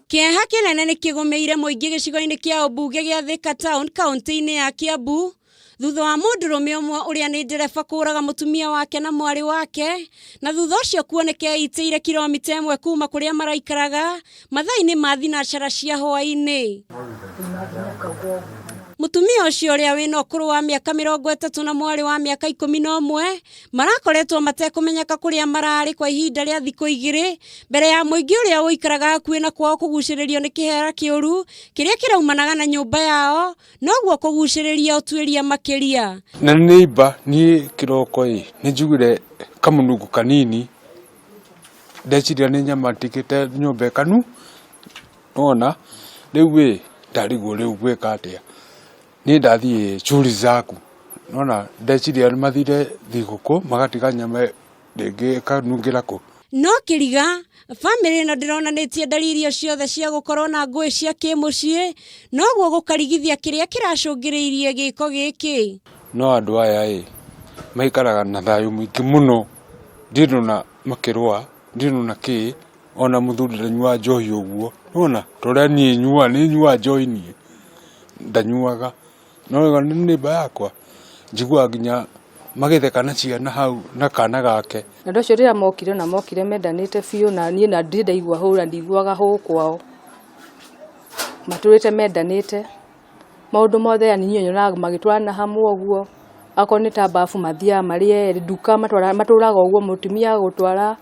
Kĩeha kĩnene nĩ kĩgũmĩire mũingĩ gĩcigo-inĩ kĩa ũmbunge gĩa Thika Town kaunti-inĩ ya Kiambu thutha wa mũndũrũme ũmwe ũrĩa nĩ ndereba kũraga mũtumia wake na mwarĩ wake na thutha ũcio kuoneka eitĩire kilomita ĩmwe kuma kũrĩa maraikaraga mathaa-inĩ ma thinacara cia hwaĩ-inĩ. Mũtumia ũcio ũrĩa wĩna ũkũrũ wa mĩaka 30 na mwarĩ wa mĩaka 11 marakoretwo matekũmenyeka kũrĩa mararĩ kwa ihinda rĩa thikũ 2 mbere ya mũingĩ ũrĩa ũikaraga hakuhĩ na kwao kũgucĩrĩrio nĩ kĩhera kĩũru kĩrĩa kĩraumanaga na nyũmba yao noguo kũgucĩrĩria ũtuĩria makĩria. Na neighbor niĩ kĩroko ĩ nĩ njiguire kamũnungo kanini ndeciria nĩ nyama ndigĩte nyũmba ĩkanu nĩwona rĩu ĩ ndarigwo rĩu ngwĩka atĩa niĩ ndathiĩ shughuli zaku nĩwona ndeciria mathire thigũkũ magatiga nyama rĩngĩ ĩkanungĩra kũ. No kĩriga bamĩrĩ ĩno ndĩronanĩtie ndariri o ciothe cia gũkorwo na ngũĩ cia kĩmũciĩ noguo gũkarigithia kĩrĩa kĩracũngĩrĩirie gĩko gĩkĩ. No andũ aya ĩ maikaraga na thayũ mũingĩ mũno ndirĩ ndona makĩrũa ndirĩ ndona kĩ ona mũthuri ndanyuaga njohi ũguo nĩwona ta ũrĩa niĩ nyuaga nĩ nyuaga njohi niĩ ndanyuaga no nĩ neighbor yakwa njiguaga nginya magĩtheka na ciana hau na kana gake. Na andũ acio rĩrĩa mokire na mokire mendanĩte biũ na niĩ na ndirĩ ndaigua hũra ndiguaga hũ kwao. Matũrĩte mendanĩte maũndũ mothe yani niĩ nyonaga magĩtwarana hamwe ũguo akorwo nĩ ta bafu mathiaga marĩ erĩ nduka matũraga ũguo mũtumia gũtwara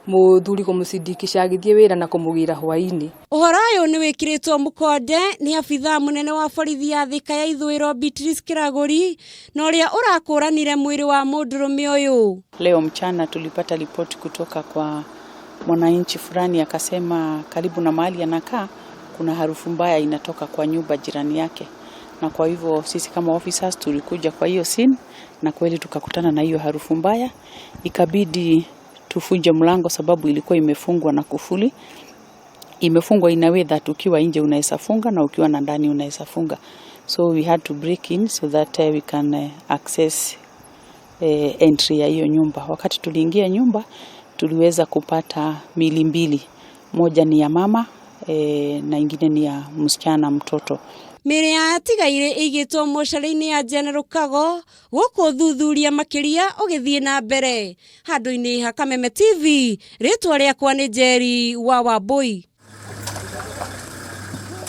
mũthuri kũmũcindikisha agĩthiĩ wĩra na kũmũgĩra hwaĩ-inĩ. Ũhoro ũyũ nĩ wĩkĩrĩtwo mũkonde nĩ abithaa mũnene wa borithi ya Thika ya Ithũĩro Beatrice Kĩragũri na ũrĩa ũrakũranire mwĩrĩ wa mũndũrũme ũyũ. Leo mchana tulipata ripoti kutoka kwa mwananchi fulani, akasema karibu na mahali anakaa kuna harufu mbaya inatoka kwa nyumba jirani yake, na kwa hivyo sisi kama officers tulikuja kwa hiyo scene na kweli tukakutana na hiyo harufu mbaya, ikabidi tuvunje mlango sababu ilikuwa imefungwa na kufuli. Imefungwa in a way that ukiwa nje unaweza funga na ukiwa na ndani unaweza funga, so we had to break in so that we can access entry ya hiyo nyumba. Wakati tuliingia nyumba, tuliweza kupata miili mbili, moja ni ya mama na ingine ni ya msichana mtoto. Mĩĩrĩ ya atigaire ĩigĩtwo mocarĩ-inĩ ya General Kago gũkũ ũthuthuria makĩria ũgĩthiĩ na mbere. Handũ-inĩ ha Kameme TV, rĩtwa rĩakwa nĩ Njeri wa Wambui.